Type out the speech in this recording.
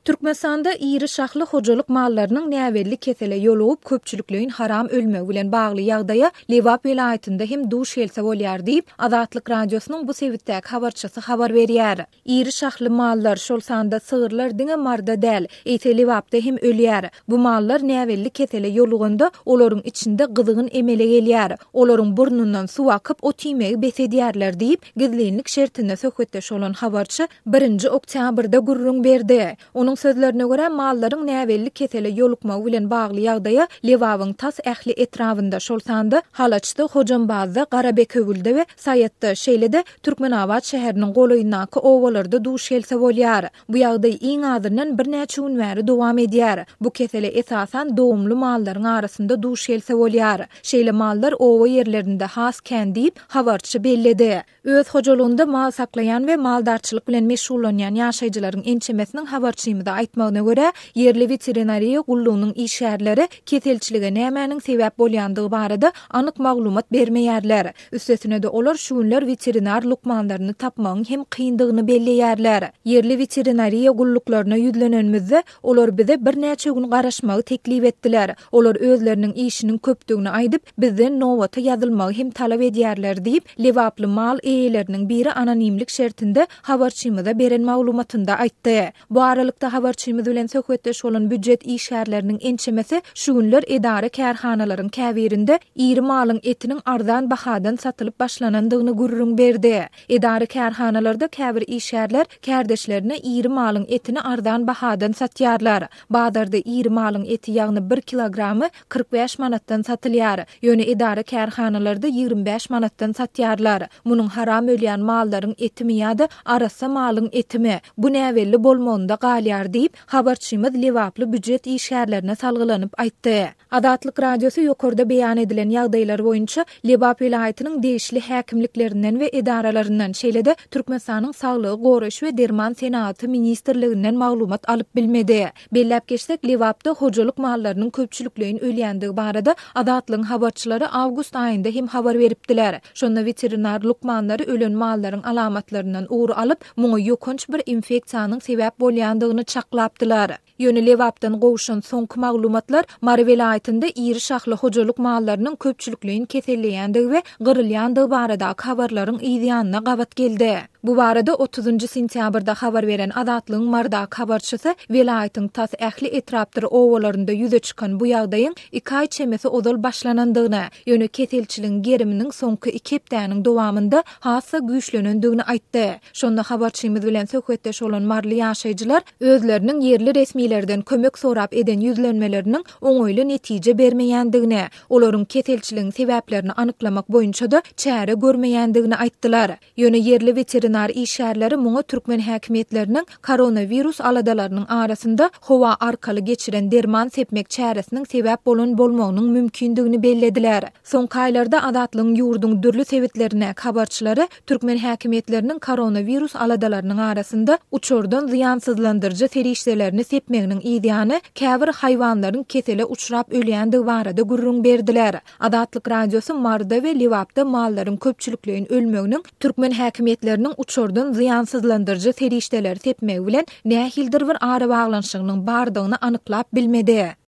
Türkmenistanda iri şahly hojalyk mallarynyň näbelli kesele ýolugyp, köpçülikleýin haram ölmegi bilen bagly ýagdaýa Lebap welaýatynda hem duş gelse bolýar diýip, Azatlyk Radiosynyň bu sebitdäki habarçysy habar berýär. Iri şahly mallar, şol sanda sygyrlar diňe Maryda däl, eýse Lebapda hem ölýär. Bu mallar näbelli kesele ýoluganda, olaryň içinde gyzgyn emele gelýär. Olaryň burnundan suw akyp, ot iýmegi bes edýärler diýip, gizlinlik şertinde söhbetdeş bolan habarçy birinji oktýabrda gürrüň berdi. Onuň sözlerine görä, mallaryň näbelli kesele ýolukmagy bilen bagly ýagdaýa Lebabyň tas ähli etrabynda, şol sanda Halaçda, Hojambazda, Garabekewülde we Saýatda, şeýle-de Türkmenabat şäheriniň golaýyndaky obalarda duş gelse bolýar. Bu ýagdaý iň azyndan birnäçe gün bäri dowam edýär. Bu kesele esasan dogumly mallaryň arasynda duş gelse bolýar. Şeýle mallar oba ýerlerinde has kän diýip, habarçy belledi. Öz hojalygynda mal saklaýan we maldarçylyk bilen meşgullanýan ýaşaýjylaryň ençemesiniň habarçymyza aýtmagyna görä, ýerli weterinariýa gullugynyň işgärleri keselçilige nämäniň sebäp bolýandygy barada anyk maglumat bermeýärler. Üstesine-de olar şu günler weterinar lukmanlaryny tapmagyň hem kyndygyny belleýärler. Ýerli weterinariýa gulluklaryna ýüzlenenimizde, olar bize birnäçe gün garaşmagy teklip etdiler. Olar özleriniň işiniň köpdügini aýdyp, bizden nobata ýazylmagy hem talap edýärler diýip, lebaply mal eýeleriniň biri anonimlik şertinde habarçymyza beren maglumatynda aýtdy. Bu aralykda, habarçymyz bilen söhbetdeş bolan býujet işgärleriniň ençemesi şu günler edara-kärhanalaryň käbirinde iri malyň etiniň arzan bahadan satylyp başlanandygyny gürrüň berdi. Edara-kärhanalarda käbir işgärler kärdeşlerine iri malyň etini arzan bahadan satýarlar. Bazarda iri malyň eti, ýagny bir kilogramy 45 manatdan satylýar. Ýöne edara-kärhanalarda 25 manatdan satýarlar. Munuň haram ölýän mallaryň etimi ýa-da arassa malyň etimi, bu näbelli bolmagynda galýar diýip, habarçymyz lebaply býujet işgärlerine salgylanyp aýtdy. Azatlyk Radiosy ýokarda beýan edilen ýagdaýlar boýunça Lebap welaýatynyň degişli häkimliklerinden we edaralaryndan, şeýle-de Türkmenistanyň Saglygy goraýyş we derman senagaty ministrliginden maglumat alyp bilmedi. Belläp geçsek, Lebapda hojalyk mallarynyň köpçülikleýin ölýändigi barada Azatlygyň habarçylary awgust aýynda hem habar beripdiler. Şonda weterinar lukmanlary ölen mallaryň alamatlaryndan ugur alyp, muňa ýokanç bir infeksiýanyň sebäp bolýandygyny çaklapdylar. Ýöne Lebapdan gowşan soňky maglumatlar Mary welaýatynda iri şahly hojalyk mallarynyň köpçülikleýin keselleýändigi we gyrylýandygy baradaky habarlaryň yz ýanyna gabat geldi. Bu barada otuzynjy sentýabrda habar beren Azatlygyň Marydaky habarçysy welaýatyň tas ähli etrapdyr obalarynda ýüze çykan bu ýagdaýyň iki aý çemesi ozal başlanandygyny, ýöne keselçiligiň geriminiň soňky iki hepdäniň dowamynda has-da güýçlenendigini aýtdy. Şonda habarçymyz bilen söhbetdeş bolan maryly ýaşaýjylar özleriniň ýerli resmilerden kömek sorap eden ýüzlenmeleriniň oňaýly netije bermeýändigini, olaryň keselçiligiň sebäplerini anyklamak boýunça-da çäre görmeýändigini aýtdylar. Ýöne ýerli weterinar işgärleri muňa türkmen häkimiýetleriniň koronawirus aladalarynyň arasynda howa arkaly geçiren derman sepmek çäresiniň sebäp bolan bolmagynyň mümkindigini bellediler. Soňky aýlarda Azatlygyň ýurduň dürli sebitlerindäki habarçylary türkmen häkimiýetleriniň koronawirus aladalarynyň arasynda uçardan zyýansyzlandyryjy serişdelerini sepmeginiň yzýany käbir haýwanlaryň kesele uçrap ölýändigi barada gürrüň berdiler. Azatlyk Radiosy Maryda we Lebapda mallaryň köpçülikleýin ölmeginiň türkmen häkimiýetleriniň uçardan zyýansyzlandyryjy serişdeleri sepmegi bilen nähilidir bir arabaglanyşygynyň bardygyny anyklap bilmedi.